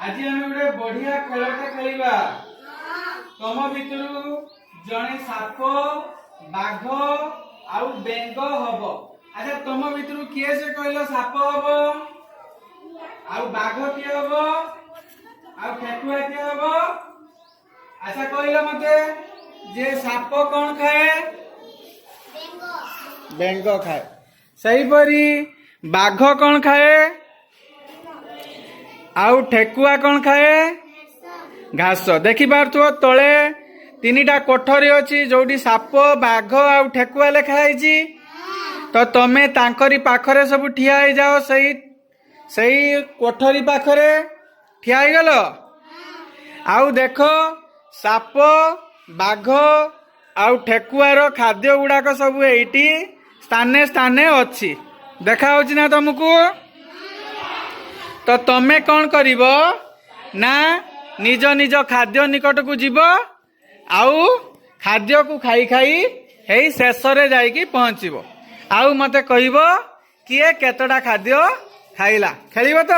ଆଜି ଆମେ ଗୋଟେ ବଢିଆ ଖେଳଟା ଖେଳିବା। ତମ ଭିତରୁ ଜଣେ ସାପ, ବାଘ ଆଉ ବେଙ୍ଗ ହବ। ଆଚ୍ଛା, ତମ ଭିତରୁ କିଏ ସେ କହିଲ ସାପ ହବ? ଆଉ ବାଘ କିଏ ହବ? ଆଉ ଠେକୁଆ କିଏ ହବ? ଆଚ୍ଛା, କହିଲ ମତେ ଯେ ସାପ କଣ ଖାଏ? ବେଙ୍ଗ ଖାଏ। ସେହିପରି ବାଘ କଣ ଖାଏ? ଆଉ ଠେକୁଆ କଣ ଖାଏ? ଘାସ। ଦେଖିପାରୁଥିବ, ତଳେ ତିନିଟା କୋଠରୀ ଅଛି, ଯୋଉଠି ସାପ, ବାଘ ଆଉ ଠେକୁଆ ଲେଖା ହେଇଛି। ତ ତମେ ତାଙ୍କରି ପାଖରେ ସବୁ ଠିଆ ହେଇଯାଅ। ସେଇ ସେଇ କୋଠରୀ ପାଖରେ ଠିଆ ହେଇଗଲ। ଆଉ ଦେଖ, ସାପ, ବାଘ ଆଉ ଠେକୁଆର ଖାଦ୍ୟ ଗୁଡାକ ସବୁ ଏଇଠି ସ୍ଥାନେ ସ୍ଥାନେ ଅଛି। ଦେଖା ହଉଛି ନା ତମକୁ? ତ ତମେ କଣ କରିବ ନା, ନିଜ ନିଜ ଖାଦ୍ୟ ନିକଟକୁ ଯିବ ଆଉ ଖାଦ୍ୟକୁ ଖାଇ ଖାଇ ହେଇ ଶେଷରେ ଯାଇକି ପହଞ୍ଚିବ ଆଉ ମତେ କହିବ କିଏ କେତେଟା ଖାଦ୍ୟ ଖାଇଲା। ଖେଳିବ ତ?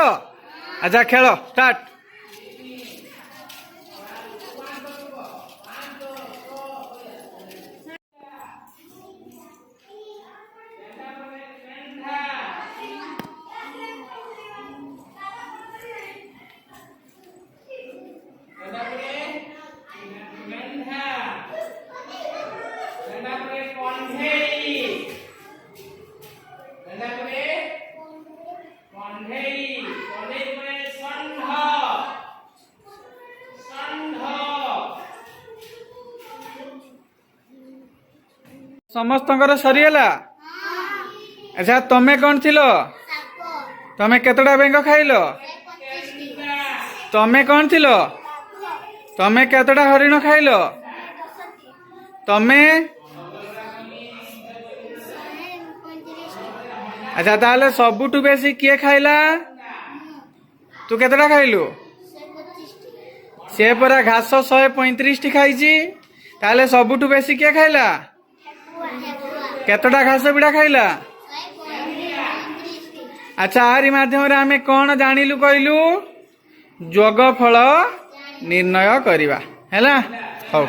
ଆଚ୍ଛା, ଖେଳ ଷ୍ଟାର୍ଟ। ସମସ୍ତଙ୍କର ସରିଗଲା? ଆଚ୍ଛା, ତମେ କଣ ଥିଲ? ତମେ କେତେଟା ବେଙ୍ଗ ଖାଇଲ? ତମେ କଣ ଥିଲ? ତମେ କେତେଟା ହରିଣ ଖାଇଲ? ତମେ? ଆଚ୍ଛା, ତାହେଲେ ସବୁଠୁ ବେଶୀ କିଏ ଖାଇଲା? ତୁ କେତେଟା ଖାଇଲୁ? ସେ ପରା ଘାସ 135ଟି ଖାଇଛି। ତାହେଲେ ସବୁଠୁ ବେଶୀ କିଏ ଖାଇଲା? କେତେଟା ଘାସ ବିଡ଼ା ଖାଇଲା? ଆଚ୍ଛା, ଆରି ମାଧ୍ୟମରେ ଆମେ କଣ ଜାଣିଲୁ କହିଲୁ? ଯୋଗଫଳ ନିର୍ଣ୍ଣୟ କରିବା ହେଲା। ହଉ।